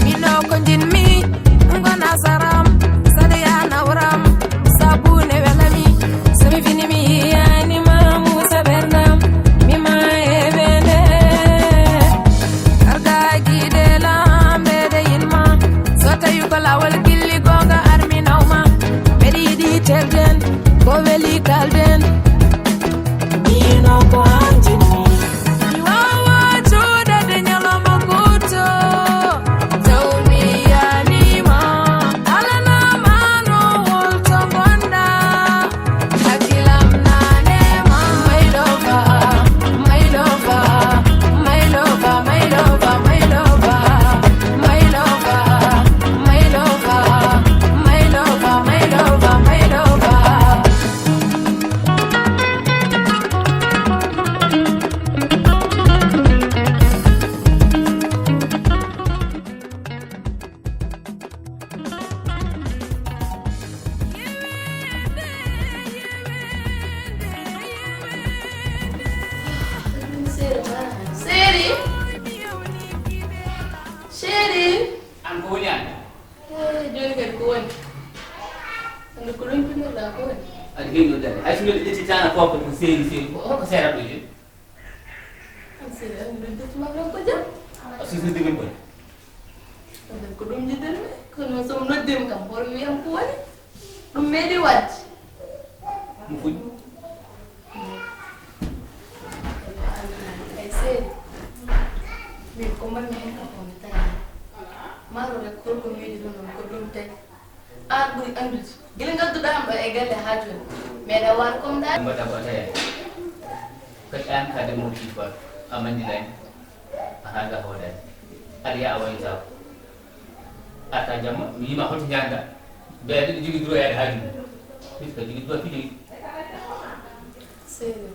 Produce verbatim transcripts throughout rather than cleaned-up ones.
Mino ko jinmi, ngona saram, sariya nawram, sabune welami, sumi fini mi yani ma musa bernam, mi ma ebene. Arga gide lambe de yilma, sota yuko lawal gilli gonga armi nawma, meri di telden, ko weli kalden. Mino ko anjini. Mi wawa joɗade ñalawma goto, taw mi yanima. Alanama no holto gonɗa, hakilam nanema. My lover, my lover, my lover, my lover, my lover. My lover, my lover, my lover, my lover, my lover. Chéri. Chéri. An ko woni an? Eh, jooni kadi ko woni? Hannde ko ɗum pinnoɗaa ko woni? Aɗa heewi noddade. Hay so mbiɗa ƴetti tan a foofta ko seeri seeri. Ko, ko seera ɗo jooni? An seeri, an noddirtuma kam ko jam? A suusnoddirmi ko jam? Ko ɗum njiɗirmi. Kono so mi noddirmi kam, hoto mi wiyam ko woni? Ɗum meeɗi waɗde. Mo fuɗi? Ay seeri. Min ko mbaɗmi heen kam ko mi tawi. Maaro rek holko miijiɗon on ko ɗum tagi. Aan ɓuri anndude. Gila ngadduɗaa am ɗo e galle haa jooni. Meeɗa waar comme ɗaa. Mbaɗa ko a tawi. Kadi aan ka demowo kiifa a manndilaani. A haaga hooɗaani. Aɗa yaa a waytaako. Arta jamma, mi yima hoto ñaanda. Mbeya de jogii droit yaade haa junngo. Puisque jogii droit fii jogii. Seeri.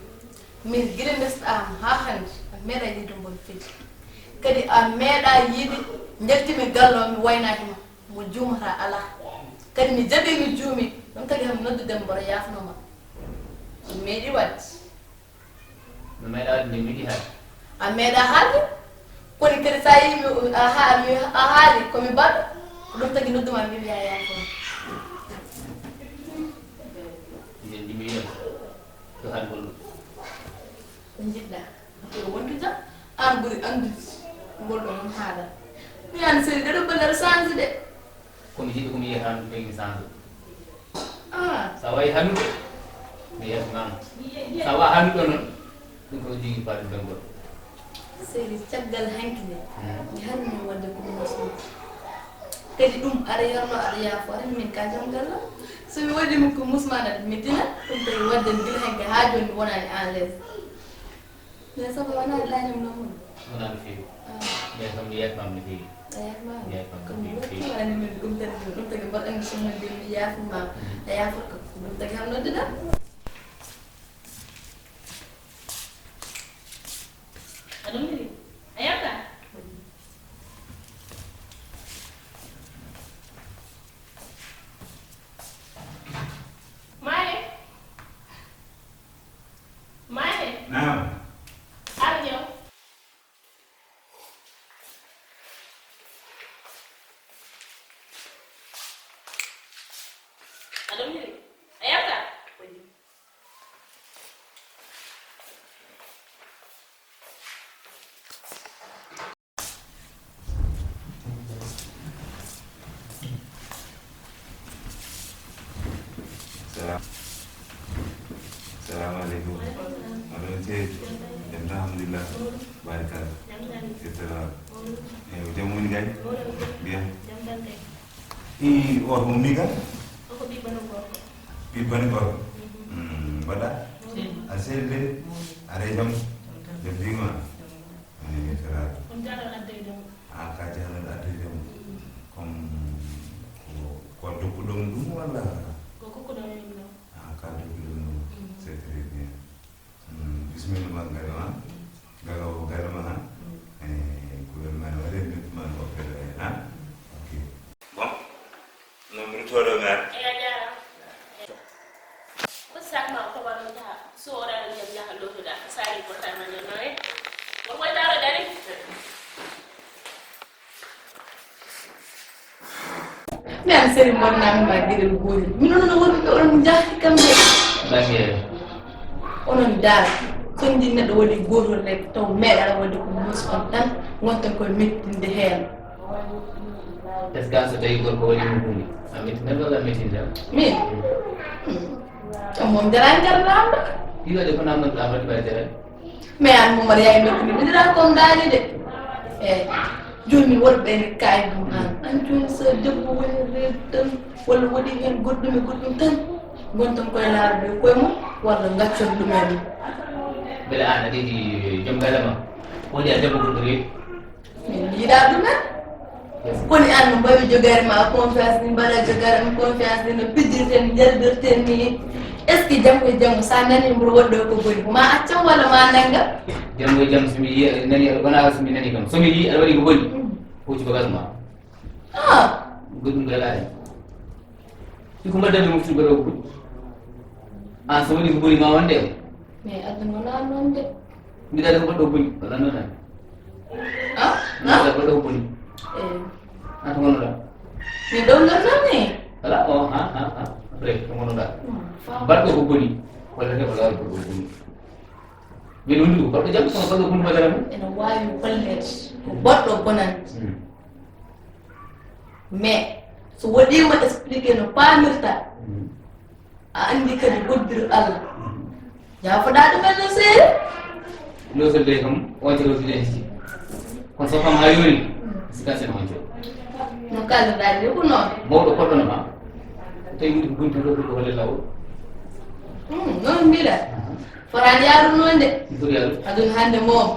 Min gila mbesɗaa am haa hannde, a meeɗa yiide mbon fii. Kadi a meeɗa yiide njaltimi gallo mi waynaaki ma. Mo juumata alaa. Kadi mi jaɓi mi juumi. Ɗum tagi kam noddude mboɗo yaafno ma. Mi meeɗi waɗde. Mi meeɗa waɗde nde mi yiɗi haalde. A meeɗa haalde? Kono kadi so a yii mi, a ha-, mi, a haali ko mi baɗɗo, ko ɗum tagi nodduma mbimi yaa yaafo. Nde njimi yon, to haalgol ɗum. Ko njiɗɗaa? Ko wontu jam? Aan ɓuri anndude ngol ɗo noon haala. Mi an seri ɗeɗo balal sanse de. Ko mi jiɗi ko mi yiyata ɗum tagi mi sanse. Ah. Sa wayi hannude, mi yetanaama. Sa wa hannude noon, ɗum ko jogii faade bengol. Seydi, caggal hanki nde, mm, mi harmi waɗde ko musma. Kadi ɗum, aɗa yarno, aɗa yaafo, aɗa min ka jam galla. So mi waɗi mo ko musma, aɗa mi dina, ɗum tawi waɗde gila hanki haa jooni mi wonaani à l'aise. Mais ça va, wonaa laañam noon mun? Wonaa no feewi. Ah. Mais kam mi yeeɓaama no feewi. A yeeɓaama? Mi yeeɓaama no feewi, feewi. Wonani min ɗum tan, ɗum tagi mbaɗan mi summa mbiya mi yaafima. Mhm. A yaafata ko ɗum tagi kam nodduɗaa. A ɗum weli? A yalta? Maye? Maye? Naam. Ar ñëw. A ɗum weli? A yalta? Salam. Salamu aleykum. Aleykum salam. Oɗon ceeji? Jam tan, alhamdulillah. Barikalla. Jam tan. Yettoro Allah. Eyi, ko jam woni kay? Mbiya. Jam tan kay. Ii, oto ummi ka? Koko ɓiɓɓe no gorko. Ɓiɓɓe no gorko. Mhm. Mm, mbaɗa? Mawɗo. A selli de? Mawɗo. Aɗa e jam? Jam tan. Jam bima? Jam tan. Eyi, salaam. On jaaɗo adde e jam. A ka jaaɗo adde e jam. Mm. Comme ko, ko dokkuɗon ɗum walla? Ko kokkuɗo Bismillah, ma garama. Garo, garama. Eh, kuɓe ma wale, ma opere, ha? Ok. Bon. No, mi rutoro, mère. Eyi, a jaaraama. Ko sac ma o, ko wano njaha, so o rano ndiyam njaha lootoda, ko sari ko tan ma njono e. Ko koy daro dari. Mi an seri bonnami ma geɗel gotel. Min onon wonɓe onon jahti kamɓe. Bangere. Onon daar. Son ndi neɗɗo waɗi gotol rek taw meeɗa waɗde ko muus on tan gontan koye mettinde heen. Est-ce que so tawi gorko waɗi mo hunde a mettinat walla a mettinta? Min? Hmm. Ɗum moom jarani kadi lamɗo. Ɗiɗo de ko namdon lamɗo ɗiɓa jarani. Mais an Momar yaay mettini mi dira comme daani de. Eyi. Jooni min waɗa ɓeyde kaay ɗum an an jooni so debbo woni reedu tan walla waɗi heen goɗɗum e goɗɗum tan gontan koye laarude koye mum walla gaccon ɗum e mum. Beele an aɗa yiɗi joom galle ma woni a debbo goɗɗo reedu? Min yiɗa ɗum en. Koni an no mbawi jogare ma confiance ni mbaɗa jogare am confiance ni no pijjirten jalbirten ni? Est ce que janngo e janngo sa nani mboɗo waɗɗo ko boni ma accam walla ma nangam? Janngo e janngo somi yi nani aɗa wona somi nani kam somi yi aɗa waɗi ko boni hucci bagage ma. Ah. Goɗɗum ɗo laari. Iko mbaɗdande moftude mbaɗa ko boni an so waɗi ko boni ma wonde o. Mais aduna wona noon de. Mbiɗa ɗo mbaɗɗo boni walla noon an? Ah? Mbiɗa mbaɗɗo boni. Eyi. An ko gonnoɗa? Min ɗo nganndanmi. Wala o ha ha ha. Après ko gonnoɗa? Mbaɗɗo ko boni walla te wala ko boni. Min wondu ko baɗɗo jam kono baɗɗo boni badara mum. Ene waawi holleede ko baɗɗo bonande. Mais so waɗiima expliqué no paamirta. A anndi kadi hoddir Allah. Jaafoɗaa ɗumen no seeri. Losol de kam oncoro fiɗen si kono so kam ha yori sika sen onco. No kalnoɗaa ni ko noon. Mawɗo koɗɗono ma tawi woni ko bunti ɗo ɗo holle lawol. Hmm, noon mbiɗa fotaani yaarude noon de. Foti yaarude. Aduna hannde moom.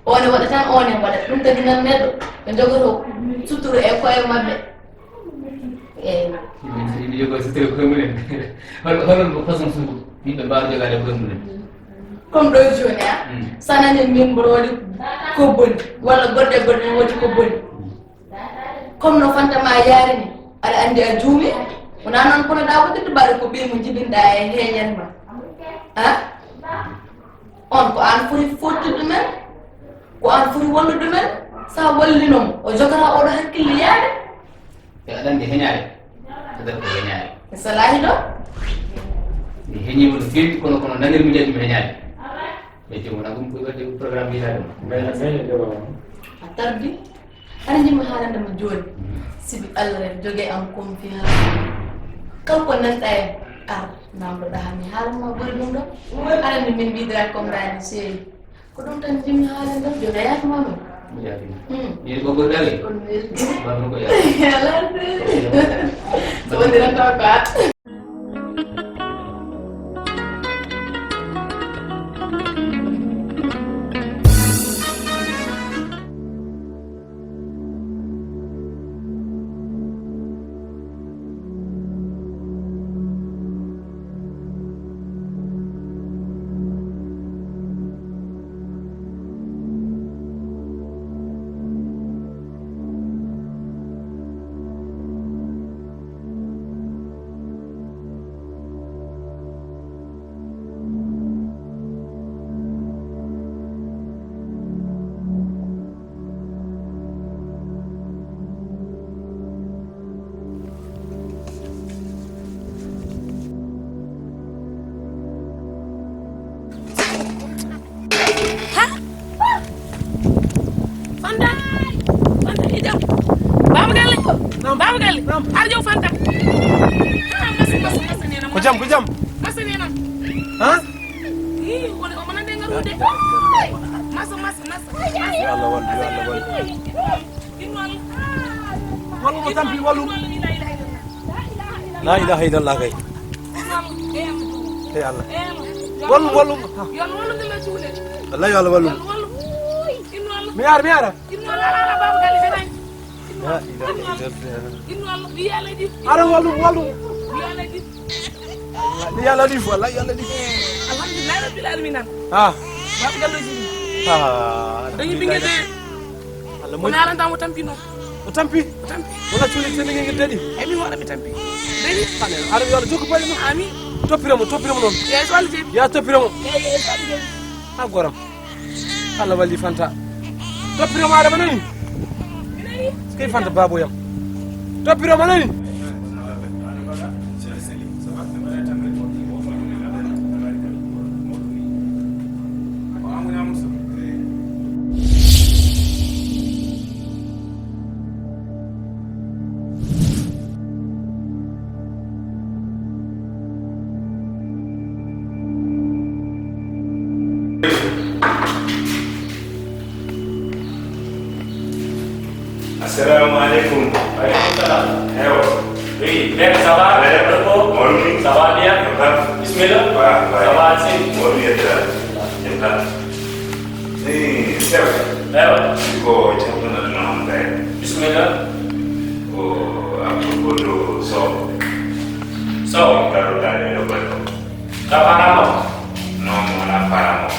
One waɗa tan one waɗa ɗum tagi nan neɗɗo ɓe jogoto suturu e koye maɓɓe. Eyi. Yimɓe jogo suturu koye mumen. Hol hol façon sugu yimɓe mbawa jogade koye mumen? Comme ɗo jooni a sanani min mboɗo waɗi ko boni walla goɗɗe goɗɗe ne waɗi ko boni. Comme no fanta ma yaari ni aɗa anndi a juumi. Wona noon kono ɗa waɗirde mbaɗa ko ɓiy mo jibinɗa e heeñan ma a on ko an foti fottude ɗumen. Ko an foti wallude men sa wallinomo o jogata oɗo hakkille yaade. E aɗa anndi heñaare ko nder ko heñaare. E salahi ɗo. Mi heñima no feewi kono kono nanirmi jajjum heñaare. Ɓe jomona ɗum koy wadde programme yiɗaade ma. A tardi. Hara jimmi haalande mo jooni sibi allah ren joge am confiance. Kala ko nanɗa en ar namdoɗa hami haalanma ɓuri ɗum ɗo. Arande min mbidira comme rani seeri. Ko ɗum tan jimmi haalande joga yaafima ɗum. Yini ɓoggol ɗawi. Kono weldi. Wonno ko yaafima. Alande. So wondiranta ko at. Fanta! Fanta e jam. Baba Galle. Baba Galle. Ar jow Fanta. Ko jam ko jam. Masa nena. Ha? Ii woni omo nande ngarude. Masa masa masa. Yo Allah wallu yo Allah wallu. Wallu mo tampi wallu. La ilaha illallah kay. Hey Allah. Wallu wallu. Wallahi yo Allah wallu. Mi ara mi ara. La ilaha illallah. Ara wallu wallu. Yalla ɗi fof, Allah yalla ɗi. Alhamdulillah rabbil alamin. Ah. Baaba Gallo Jili. Ah. Dañi ɓinngel de. Allah moƴƴi. Kono alanta mo tampi noon. O tampi? O tampi. Wona cuuɗi tene ngel daɗi. E min hoore mi tampi. Dañi. Amen. Ara yo Allah jokku payɗe mum. Amin. Toppira mo, toppira mo noon. Yeeso Allah jeeɗi. Ya toppira mo. Yeeso Allah jeeɗi. Ha goram. Allah walli Fanta. Toppiroma Adama nani? Kay Fanta baboyam. Toppiroma nani? Assalamu alaikum. Wa alaikum salam. Ewa. Oui, maître, ça va? Ewa. Repos? Morning. Ça va bien? Ewa. Bismillah. Wa, wa. Ça va, Alsine? Morning, ewa. Ewa. Eh, chef. Ewa. Ko Thierno National Bank. Bismillah. Ko à propos de Sow. Sow. Karo dale no bako. Ka parent makko? Non, mo wona parent makko.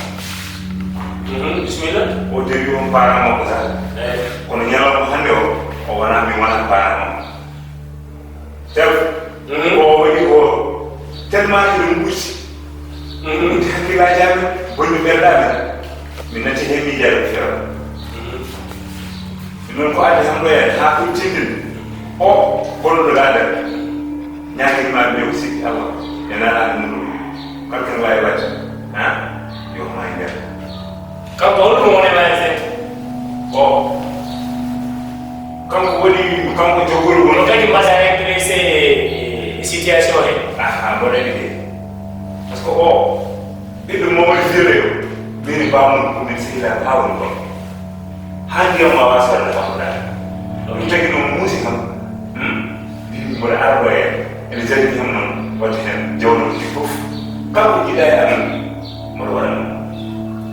Mhm, bismillah. O tawi on parent makko sah. Eh. Kono ñalawma hannde o, o wona mi wona parent makko. Tawi ko o waɗi ko tellement eɗen ɓurti. Ɓurti hakkillaaji amen, bonni ɓerɗe amen. Min natti heen miijaade ko feewa. Ɗum noon ko addi hannde en haa ɗum tindin. O bonɗo laadal. Ñaagirma ɓe o sikki Allah. E nana ɗum ɗum. Kala kene waawi waɗde. Ha? Yo ma e nder. Kanko holɗum woni ma e nder? O. Kanko woni, kanko jogori woni. No kadi mbaɗa redressé situation he? Aha, mboɗa yiɗi. Parce que o, ɓiɗɗo mo woni fere yo. Mini bamum ko min sehila haa woni ɗon. Haa ndiyam ma waasa waɗde kam ɗaɗa. Ɗum tagi noon muusi kam. Hmm? Mbiimi mboɗo ardo e ene jari kam noon waɗde heen jawnooji ɗi fof. Kanko jiɗa e amen mboɗo waɗa ɗum.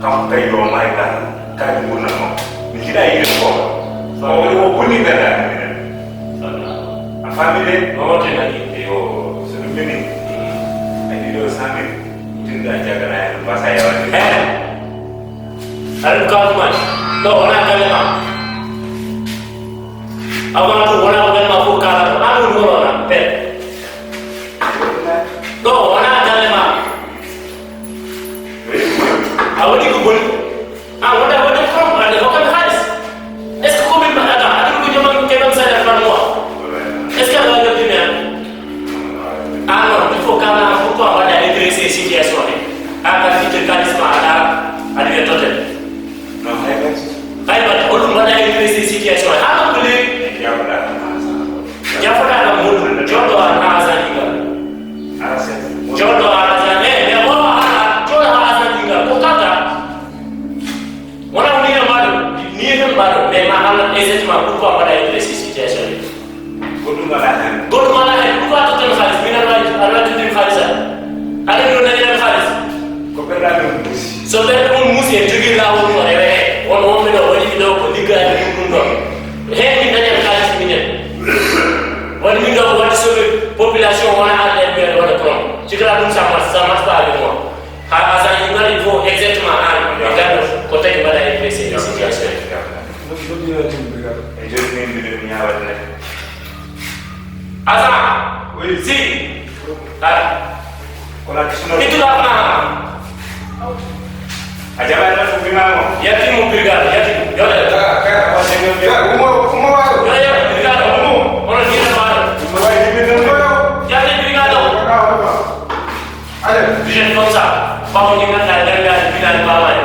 Kanko kay yo maay ɗan kadi ngurndan makko. Mi jiɗa yiɗde ko. O woni o bonni ɓerɗe amen minen. A faami de? Noon waɗde nani? Eyo, so ɗum mini. A yiɗi ɗo sami. Tinda jagana en mbasa yawande. Aɗa ɗum kawtu ma ɗo wona galle ma. Avant tout wona ko galle ma fof kala ɗo an woni wona pen. Ɗo wona galle ma. A waɗi ko boni. A wonda waɗi ko ande hokkami haalis. Est ce que commune mbaɗata aɗa ɗum ko joman keɓam salaire par mois? Est ce que aɗa wawi noddude an? Ah non, il faut kala pourquoi mbaɗa intéressé situation he. A ka fitir kalisma aɗa aɗa wiya totel. Non, hay bati. Hay bati, ko ɗum mbaɗa intéressé situation he. Haa ɗum ko lewi. Jafoɗa kam muɗum, joɗɗo an ha asan ɗigal. Joɗɗo ha asan, eh, mais wonno ha joɗɗo ha asan ɗigal, ko kaka. Wona ko ni no mbaɗo, ni no mbaɗo, mais ma haalna exactement pourquoi mbaɗa intéressé situation he. Goɗɗum alaa heen. Goɗɗum alaa heen. Pourquoi totten haalis? Min aɗa waawi, aɗa waawi tottude haalis am? Aɗa ɗum dañiran haalis? Ko ɓerɗe amen muusi. So ɓerɗe mum muusi, en jogii laawol mum, o rewete. Won wonɓe ɗo, waɗi ɓe ɗo ko liggaade ɗum, ɗum ɗon. Heen min dañan haalis minen. Waɗi min ɗo ko waɗde sauver population, wona arde en mbiya waɗa prom. Cikala ɗum ça marche, ça marche pas avec moi. Ha, ha, ça, il faut exactement an, e nganndo ko tagi mbaɗa e pressé e situation. E joni min mbiɗo mi ñaawata ne. Asa! Oui. Si! Ara. Kono a kisino. Ittuɗa ma. A jaɓaani tan ko bima mo. Yatti mo brigade, yatti mo. Yo, yo. Ka, ka, ka, ka, ka, umo, umo, umo. Yo, yo, brigade, umo. Ono ni na ma. Umo, umo, umo. Yatti brigade. Ka, ka, ka, ka. Allez. Vision comme ça. Ɓaawo ni ngannduɗaa, ngannduɗaa, ngannduɗaa, ngannduɗaa.